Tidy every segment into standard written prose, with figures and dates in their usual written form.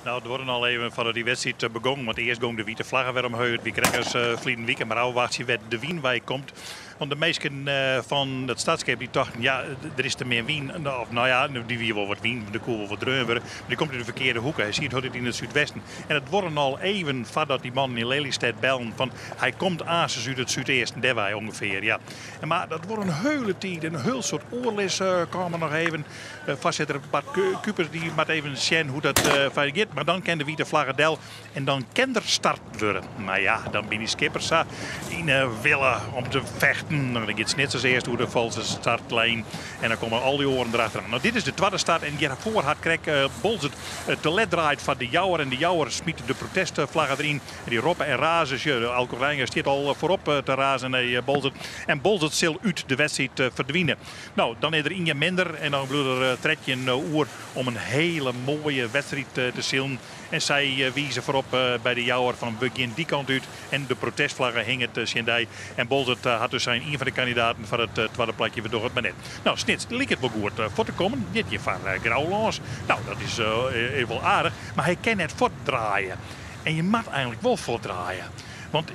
Nou, it duorre al even foardat dy wedstriid begong. Want earst gong de wite flagge wer omheech. It wie krekt as ferline wike, mar ôfwachtsje wêr't de wyn wei komt. Want de minsken fan it startskip dy tochten, ja, der is te min wyn. Of no ja, dy wie wol wat wyn, der koe wol wat dreaun wurde. Mar dy komt út de ferkearde hoeke. Hy siet hieltyd yn it súdwesten. En it duorre al even foardat dy mannen yn Lelystêd bellen fan hy komt aansens út it súdeasten, dêrwei ûngefear, ja. En mar dat duorre in hiele tiid en in hiel soad oerlis kaam der noch even. Foarsitter Bart Kupers dy moat even sjen hoe't dat foar giet. Mar dan kin de wite flagge del En dan kin der start wurde. Mar ja, dan binne dy skippers sa yn 'e wille om te fechten. Dan giet Snits as earste oer de falske startlijn en dan komme al dy oaren derachteroan. No, dit is de twadde start en hjirfoar hat krekt Boalsert te let draaid foar de Jouwer. En de Jouwer smyt de protestflagge deryn. En dy roppe en raze. Sjoch, Alco Reijenga stiet al foarop te razen nei Boalsert. En Boalsert sil út de wedstriid ferdwine. No, dan is der ien minder en dan bliuwt der 13 oer om in hiele moaie wedstriid te silen. En sy wize foarop by de Jouwer fan we gean dy kant út en de protestflagge hinget tsjin dy. En Boalsert hat dus sein ien fan de kandidaten foar it twadde plakje, we dogge it mar net. No, Snits liket wol goed fuort te kommen. Dit hjir foar Grou lâns. No, dat is wol aardich, mar hy kin net fuortdraaie. En je moat eigenlik wol fuortdraaie. Want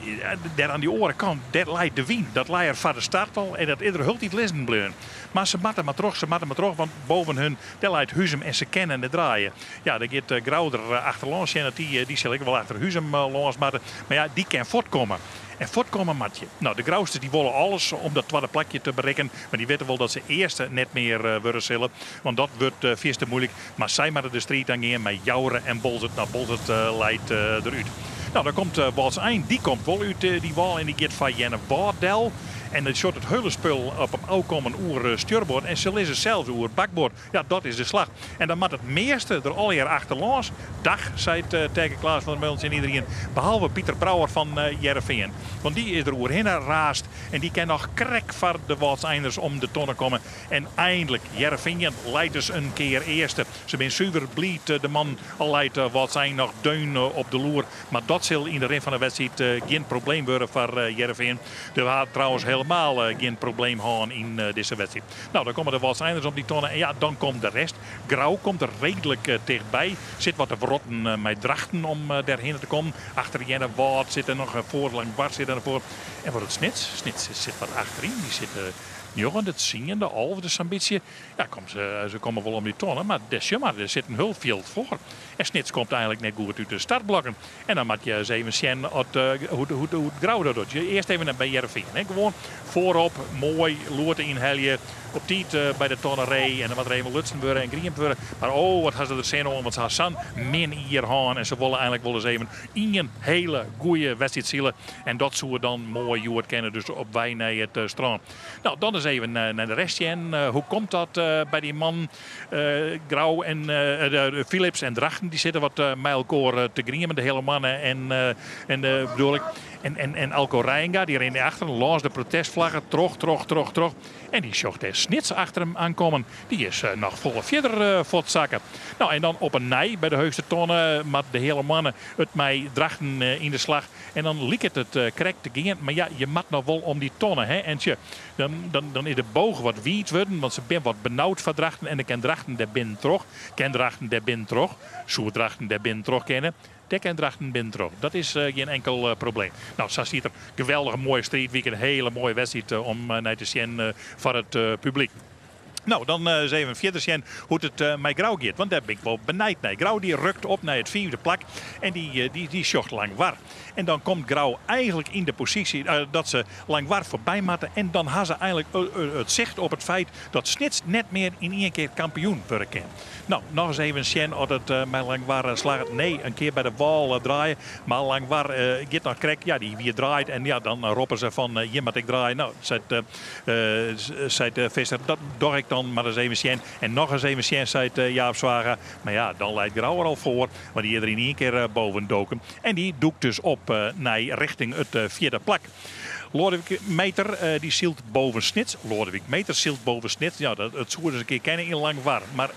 dêr oan dy oare kant, dêr leit de wyn. Dat lei er foar de start al en dat is der hieltyd lizzen bleaun. Mar se moatte mar troch, se moatte mar troch, want boven hun dêr leit Huzum en se kinne net draaie. Ja, dêr giet Grou der achterlâns sjen, dat dy, dy sil ek wol achter Huzum lâns moatte. Mar ja, dy kin fuortkomme. En fuortkomme moat je. No, de Grousters dy wolle alles om dat twadde plakje te berikken, mar dy witte wol dat se earste net mear wurde sille, want dat wurdt fierste muoilik. Mar sy moatte de striid oangean mei Joure en Boalsert. No, Boalsert leit derút. No, dan komt Wâldsein, dy komt wol út dy wâl en dy giet foar Earnewâld del. En dan sjocht it hiele spul op him ôfkommen oer stjurboard en se lizze sels oer bakboard. Ja, dat is de slach. En dan moat it measte der allegear achterlâns. Dag, seit Taeke Klaas van der Meulen tsjin iderien, behalve Pieter Brouwer fan Hearrenfean. Want dy is der oerhinne raasd en dy kin noch krekt foar de Wâldseiners om de tonne komme. En eindlik, Hearrenfean leit dus in kear earste. Se binne suver bliid, de man, al leit Wâldsein noch deun op de loer. Mar dat sil yn de rin fan de wedstriid gjin probleem wurde foar Hearrenfean. Der hat trouwens helemaal gjin probleem hân yn dizze wedstriid. No, dan komme de Wâldseiners om dy tonne en ja, dan komt de rest. Grou komt der reedlik tichtby. Sit wat te wrotten mei Drachten om dêrhinne te kommen. Achter Earnewâld sit der noch foar, Langwar sit der foar. En wat it Snits? Snits sit wat achteryn. Dy sit njoggende, tsiende, alfde sa'n bytsje. Ja, kom, se komme wol om dy tonne, mar dêr sjoch mar, der sit in hiel fjild foar. En Snits komt eigenlik net goed út de startblokken. En dan moat je ris even sjen oft, hoe't, hoe't, hoe't Grou dat docht. Earst even by Hearrenfean. Hè. Gewoan foarop, moai, loerte ynhelje. Op tiid by de tonne ree. En dan moat der even lutsen wurde en griemd wurde. Mar oh, wat ha se der sin oan, want se ha sa'n min jier hân. En se wolle eigenlik wol ris even ien hele goeie wedstriid sile. En dat soe dan moai hjoed kinne, dus op wei nei it strân. No, dan ris even nei de rest sjen. Hoe komt dat by dy mannen? Grou en Philips en Drachten dy sitte wat mei elkoar te griemen, de Heale Moanne en, en bedoel ik. En, en, en Alco Reijenga dy rint achter lâns de protestflagge troch, troch, troch, troch. En dy sjocht dêr Snits achter him oankommen. Dy is noch folle fierder fuortsakke. No, en dan op 'e nij by de heechste tonne moat de Heale Moanne it mei Drachten yn de slach. En dan liket it krekt te gean, mar ja, je moat noch wol om dy tonne. Hè? En tsje, dan, dan, dan is de boog wat wiid wurden, want se binne wat benaud foar Drachten. En dan kin Drachten dêr binnen troch. Kin Drachten dêr binnen troch? Soe Drachten dêr binnen troch kinne? Dêr kin Drachten binnen troch. Dat is gjin enkel probleem. No, sa stiet der geweldige moaie striid. Wie in hiele moaie wedstriid om nei te sjen foar it publyk. No, dan ris even fierder sjen hoe't it mei Grou giet, want dêr bin ik wol benijd nei. Grou dy rukt op nei it fiifde plak en dy, dy, dy sjocht Langwar. En dan komt Grou eigenlik yn de posysje dat se Langwar foarby moatte en dan ha se eigenlik it sicht op it feit dat Snits net mear yn ien kear kampioen wurde kin. No, noch ris even sjen oft it mei Langwar slagget. Nee, in kear by de wâl draaie, mar Langwar giet noch krekt, ja, dy wie draaid en ja, dan roppe se fan hjir moat ik draaie. No, seit Seit Visser, dat doch ik dan mar ris even sjen. En noch ris even sjen, seit Jaap Zwaga. Mar ja, dan leit Grou er al foar, want dy is der yn ien kear boven doken. En dy dûkt dus op nei richting it fjirde plak. Lodewijk Meter dy sylt boven Snits. Lodewijk Meter sylt boven Snits. Ja, dat, it soe dus in kear kinne yn Langwar. Mar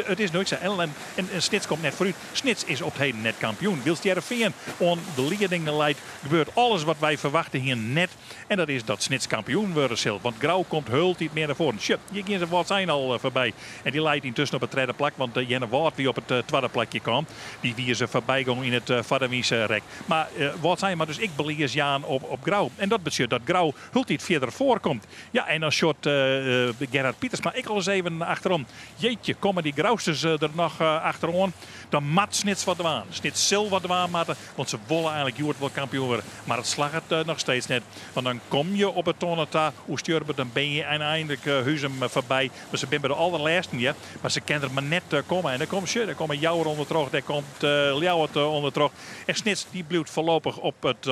it is noait sa. En Snits komt net foarút. Snits is op 't heden net kampioen. Wylst Hearrenfean oan de lieding leit, gebeurt alles wat wy ferwachte hiene net. En dat is dat Snits kampioen wurde sil. Want Grou komt hieltyd mear nei foaren. Sjoch, hjir gean se Wâldsein al foarby. En dy leit yntusken op it tredde plak. Want Earnewâld wie op it twadde plakje kaam. Dy wie se foarby gong yn it foarderwynse rek. Mar Wâldsein moat dus ek belies jaan op Grou. En dat betsjut dat Grou hieltyd fierder foarkomt. Ja, en dan sjocht Gerard Pietersma ek al ris even achterom. Jeetje, komme dy Grousters der noch achteroan? Dan moat Snits wat dwaan. Snits sil wat dwaan moatte, want se wolle eigenlik hjoed wol kampioen wurde. Mar it slagget noch steeds net. Want dan komme je op it tonne ta, oerstjurber, dan binne je úteinlik Huzum foarby. Mar se binne by de allerlêsten, ja. Mar se kinne der mar net komme. En dan komt, sjoch, dêr komme Jouwer ûndertroch, dêr komt Ljouwert ûndertroch. En Snits dy bliuwt foarlopich op it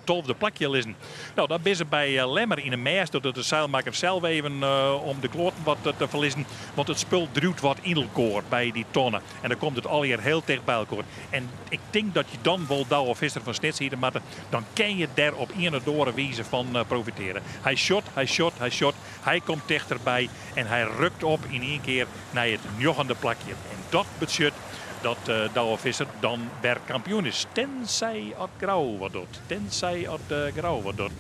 12e plakje lizzen. No, dan binne se by Lemmer yn 'e mêst. Dat de seilmakker sels even om de kloaten wat te ferlizzen. Want it spul driuwt wat yn elkoar by dy tonne. En dan komt it allegear hiel ticht by elkoar. En ik tink dat je dan wol Douwe Visser fan Snits hiete moatte. Dan kin je dêr op ien of oare wize fan profitearje. Hy sjocht, hy sjocht, hy sjocht. Hy komt tichterby en hy rukt op yn ien kear nei it njoggende plakje. En dat betsjut dat Douwe Visser dan wer kampioen is. Tenzij as Grou wat docht. Tenzij as Grou wat docht.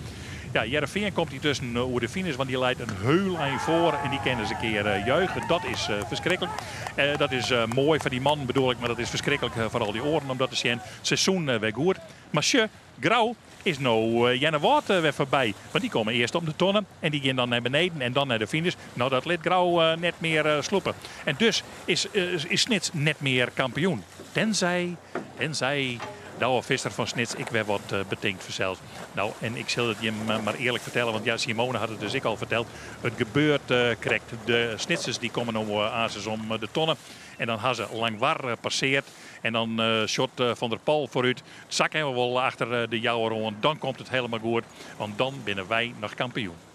Ja, Hearrenfean komt yntusken oer de finish, want dy leit in hiel ein foar en dy kinne se in kear juiche. Dat is ferskriklik. Dat is moai foar dy mannen bedoel ik, mar dat is ferskriklik foar al dy oaren om dat te sjen. Seizoen wer goed. Mar sjoch, Grou is no Earnewâld wer foarby. Want dy komme earst om de tonne en dy gean dan nei beneden en dan nei de finish. No, dat lit Grou net mear slûpe. En dus is Snits net mear kampioen. Tenzij Douwe Visser fan Snits ek wer wat betinkt fansels. No, en ik sil it jim mar earlik fertelle, want ja, Simone hat it dus ek al ferteld. It gebeurt krekt. De Snitsers dy komme no aansens om de tonne. En dan ha se Langwar passearre. En dan sjocht Van der Pal foarút. Sak ha we wol achter de Jouwer oan. Dan komt it hielendal goed. Want dan binne wy noch kampioen.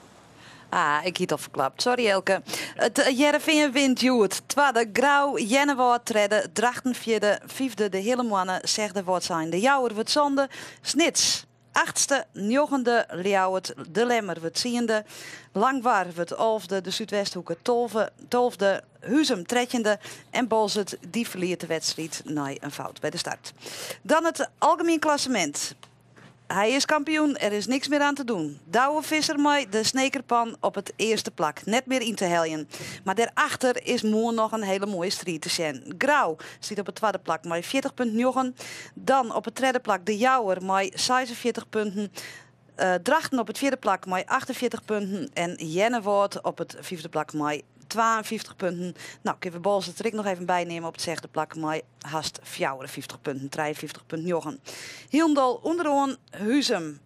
Ah, ik hie it al ferklapt. Sorry, Elke. It Hearrenfean wint hjoed. Twadde Grou, Earnewâld tredde, Drachten fjirde, fyfde de Hillemoanne, sechde Wâldsein. De Jouwer wurdt sânde, Snits achtste, njoggende Ljouwert, de Lemmer wurdt tsiende, Langwar wurdt 11e, de Súdwesthoeke 12e, Huzum 13e en Boalsert dy ferliest de wedstriid nei in fout by de start. Dan it algemien klassemint. Hy is kampioen, der is niks mear oan te dwaan. Douwe Visser mei de Snekerpan op it earste plak. Net mear yn te heljen. Mar dêrachter is moarn noch in hiele moaie striid te sjen. Grou stiet op it twadde plak mei 40,9. Dan op it tredde plak de Jouwer mei 46 punten. Drachten op it fjirde plak mei 48 punten. En Earnewâld op it fyfde plak mei 52 punten. No, kinne we Boalsert der ek noch even bynimme op it sechde plak mei hast 54 punten, 53,9. Hielendal ûnderoan Huzum.